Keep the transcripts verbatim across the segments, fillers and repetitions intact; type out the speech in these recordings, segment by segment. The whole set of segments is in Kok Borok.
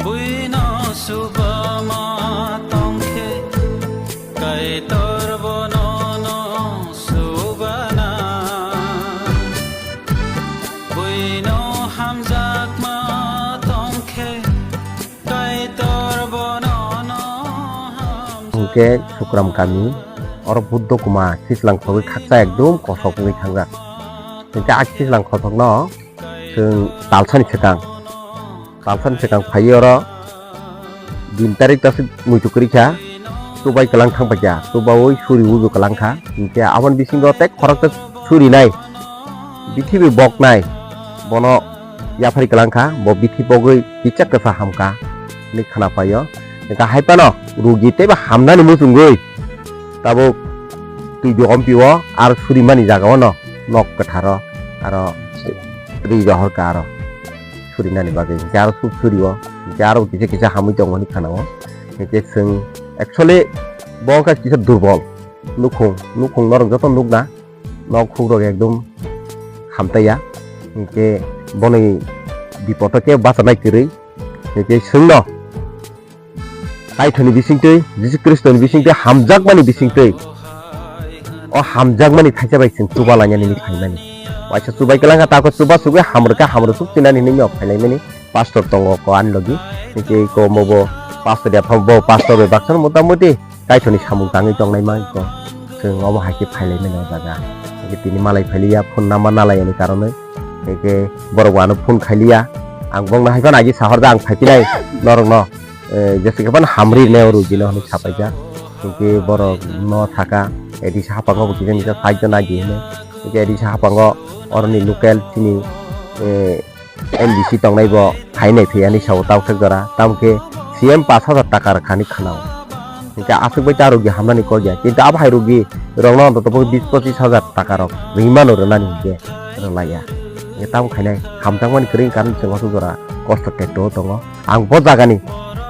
Buino subama tongkhe, Kaitor bono no subana. Buino hamjakma tongkhe, Kaitor bono no hamjak. Hwnkhe Sukram kami, oro Buddho kuma sislang khogwi khaksa ekdum kosok wngwi thangjak. Hwnkhe a sislang kosokno chwng talsani swkang, talsani swkang phaiwi oro din tarik ta se muitu kwrwi kha, chubai kwlang thang paikha, chubaui suri uju kwlang kha, hinkhe aboni bisingo tei khoroksa surinai, bithi bai boknai, bono yaphari kwlang kha, bo bithi bogwi kichak kwsa hamkha hinwi khna paio. Hinkhe hai phano rugi teibo hamnani muchungwi tabuk twi di ompio aro surimani jagao no nok kwtharo aro ri rohorkha aro surinani bagwi. Hinkhe aro suk surio, hinkhe aro kisa kisa hamwi tongo hinwi khanao. Hinkhe chwng actually bo wngkha kisa durbol nukhung, nukhung norok joto nukna, nok hukrok ekdom hamtaiya. Hinkhe boni bipodo khe bachanai kwrwi. Hinkhe chwngno Kaitorni bisingtwi, Jisu Khristoni bisingtwi, hamjakmani bisingtwi, o hamjakmani thaisa bai chwng chuba lainani hinwi phaimani. Waisa chubai kwlang kha, tako chuba sugwi hamrwkha, hamrwsuk chinani hinwi nok phailaimani. Pastor tongo ko ani logi, hinkhe ko mobo pastor ya pha bo pastor bai baksa motamoti Kaitorni samung tangwi tongnai man ko. Chwng omo hai khe phailaimani o jaga. Hinkhe tini malai phailiya, phone number nalaiyani karonwi. Hinkhe borok bo ano phone khailiya. Ang bongno hai phano agi sahorda ang phaiphinai norokno. Eh, jesa khe phano hamri rwnai o rugino hinwi sapaijak. Hinkhe borok no thaka, A D C hapango bo kisa misa side o nagi hinwi. Hinkhe A D C hapango oroni local chini, eh, M D C tongnai bo phainai phiya hinwi sao tawthak jora. Tamokhe C M pash hajar taka rwkha hinwi khwnao. Hinkhe aswk bai ta rugi hamnani kok ya. Kintu abo hai rugi rokno ontoto bis pochis hajar taka rok ringmano rwnani hinkhe rwlaiya. Hinkhe tamo khainai hamjakmani kwrwi karon chwng aswk jora kosto kaitor tongo. Ang bo jagani,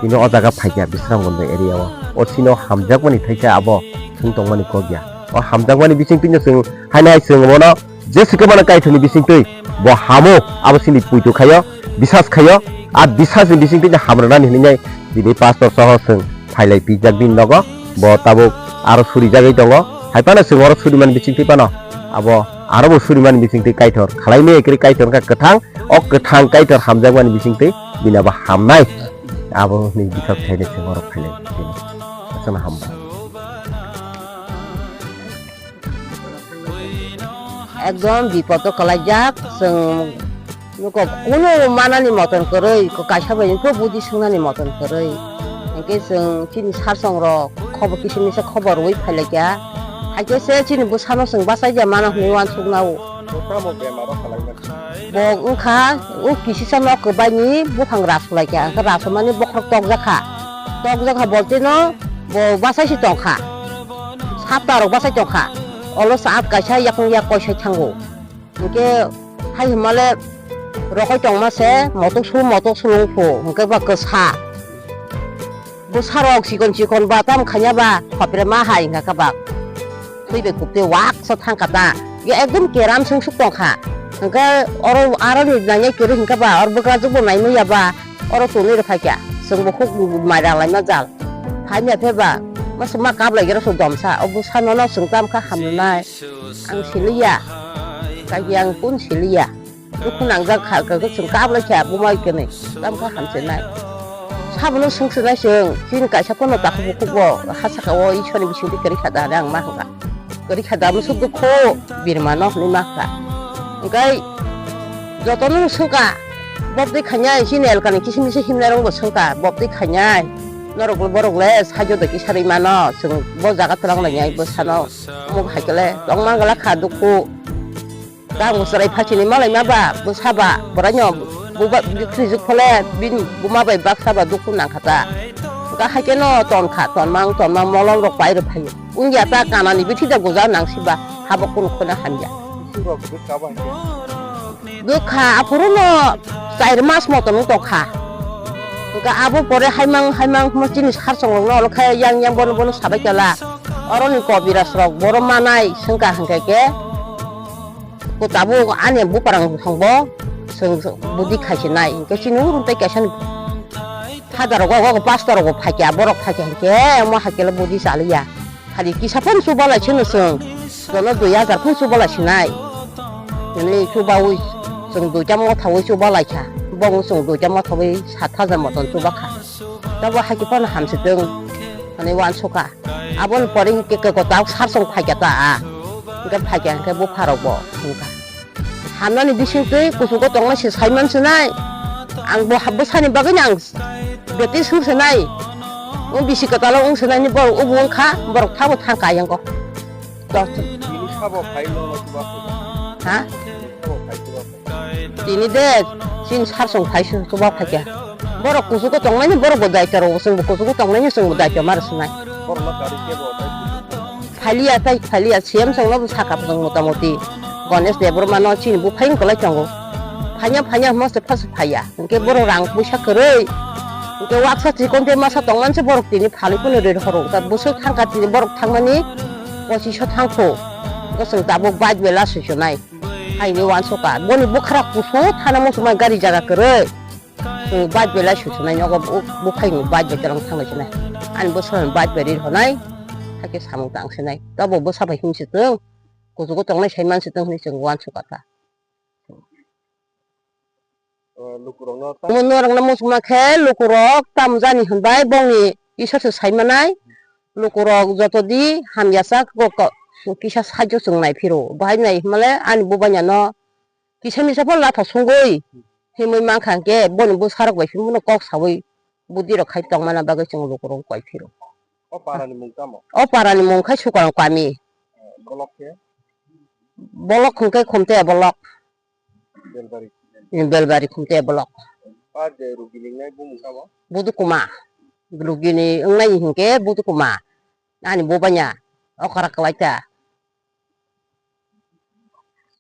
tini o jaga phaikha Bisramganj area o. O chini o hamjakmani thaisa abo chwng tongmani kok ya. O hamjakmani bising twino chwng haino hai chwng bono jesa khe mano Kaitorni bising twi bo hamo, abo chini puitu khaio, bisas khaio. A bisasni bising twino hamrwnani hinwi nai tini pastor soho chwng phailai pijak bini nogo. Bo tabuk aro surijagwi tongo. Hai phano chwng oro surimani bising twi phano abo aro bo surimani bising twi Kaitor khlaimaya kwrwi Kaitor wngkha kwthang. O kwthang Kaitor hamjakmani bisingtwi bini abo hamnai. Aboni bisap khainai chwng oro phainai bini. Aswkno hambai. Ekdom bipodo kwlaijak, chwng nuko kunu manani moton kwrwi, kaisa bai khe budi swngnani moton kwrwi. Hinkhe chwng chini sasong rok khobor kisa misa khobor rwui phailaikha. Haikhe se chini bwsano chwng bachai ya mano hwnwi uansukna o. Bo tamo bemaro kalaimani? Bo wngkha o kisisa nok kwbaini buphang rasulaikha, hwnkhe rasulmani bokhorok tokjakha. Tokjakha bolteno bo bachai se tongkha. Sapta rok bachai tongkha. Olo saat kaisa yakung yak koisai thango. Hwnkhe hai hwnmale rokoi tongma se motok sul motok sul wngkhu, hwnkhe ba kwsa. Bwsarok chikon chikon ba tamo khaina ba, hopre ma hai hwnka kha ba. Thwi bai kubtwi waksa thang kha ta. Ya ekdom keram sung suk tong kha. Hwnkhe oro aroni nainai kwrwi hwnkha ba, oro bwkrajwk bo naimaya ba, oro tonwi rw phai kha. Chwng bo khuk mai rang laima jal. Phaimya phe ba, ma swk ma kap lai gra su domsa. O bwsa nono chwng tam kha hamrwnai. Ang siliya. Kagi ang kun siliya. Dukhu nangjak kha, kha, kha, chwng kap lai kha, buma bai kwnwi. Tamo kha hamchinai. Sabono swngchinai chwng, chini kaisa pono takhuk bukhuk bo, ha saka o Ishwarni bisingtwi kwrwi kha da, ang ma hwnkha. Kwrwi kha da, musuk dukhu, birmano hwnwi ma kha. Hwnkhe jotono swngkha, bobtwi khainai, chini elkani kisu misu himnairokbo swngkha, bobtwi khainai. Norok borok le saijo da kisa rwi mano, chwng bo jaga twlang lainai bwsano, omo hai khe le tongma gala kha dukhu. Tamo chwrai phachini malai ma ba, bwsa ba, boraino buba, bikri juk phole, bini buma bai baksa ba dukhu nang kha ta. Ta hai khe no ton kha, ton mang, ton mang molom rok pai rw phaio. Wng ya ta kanani bithi da goja nang siba, habo kunu kheno hamya. Bwswk rok bwkha bai khe? Bwkha aphuru no char mas moto no tong kha. Hwnkhe abo pore haimang, haimang hwnma chini sar song rok no olo khe yang, yang bono, bono sabai kala. Oro ni kobiraj rok boro manai swngkha hwnkhe khe. Ko tabuk ani buparang thangbo, chwng budi khaisinai, hwnkhe chini uru tei kaisa ni father rogo, pastor rogo phaikha, borok phaikha hwnkhe, omo haikhe budi chaliya. Khali kisa phano chubalai sino chwng, jono dui hajar phano chubalai sinai. Hwnwi chubaui chwng duita mothaui chubalaikha, bongni chwng duita mothaui sat hajar moton chubakha. Tabo haikhe phano hamsitwng hwnwi uansukha. Aboni pore hwnkhe koko tabuk sar song phaikha ta a. Hwnkhe phaikha hwnkhe bupharokbo hwnkha. Hamnani bisingtwi kuchugo tongnai se saiman sinai. Ang bo bwsani bagwino ang beti sur sinai. Wng bisi kwtalo wng sinaini borok ubu wngkha, borok thabo thangkha ayang kok. Dos. Bini sabo phai nokno chuba kho. Ha? Bini sabo phai chuba kho. Tini de, chini sar song phai su chuba phaikha. Borok kuchugo tongnaini borok bo daitya rw, chwng bo kuchugo tongnaini chwng bo daitya mar sinai. Borok no kari kebo tai. Phaliya tai phaliya, C M songno bw sakha bw motamoti Ganesh Debbarma no chini buphai wng kwlai tongo. Phanya phanya hwnma se phasa phaiya. Hwnkhe borok rang puisa kwrwi. Hwnkhe waksa chikon tei masa tongmani se borok tini phalwi phano ri rohoro. Hwnkhe bwswk thangkha tini borok thangmani pochiso thangkhu. Hwnkhe chwng tabuk bike bai lasoichonai. Haini uansukha. Boni bwkhwra kusu thana muchungma gari jaga kwrwi. Chwng bike bai lasoichonai nogo bu-, buphai ni bike bai twlang thanglaisonai. Ani bwswk bike bai ri rohonai. Hakhe samung tang sinai. Tabo bwsa bai himsi tong. Kuchugo tongnai saiman si tong hinwi chwng uansukha ta. O, lukurokno ta- Omo norokno muchungma khe lukurok tamo jani hwnbai bongni Isor se saimanai. Lukurok joto di hamya sak ko, ko, kisa sahajyo chwng nai phiro. Bahai nai hwnmale ani bubanya no kisa misa phano latha sungwi himwi mankha hwnkhe boni bwsarok bai phano kok sawi budi rok khai tongmana bagwi chwng lukurok koi phiro. O parani mung tamo? O parani mung khai Sukarong kami. Bolok khe? Bolok hwnkhe Khumte bolok. Belbari. Belbari Khumte bolok. Pa je rugi ningnai bumung tamo? Budu Kuma. Rugini wngnai hwnkhe Budu Kuma. Ani bubanya okra kwlaita.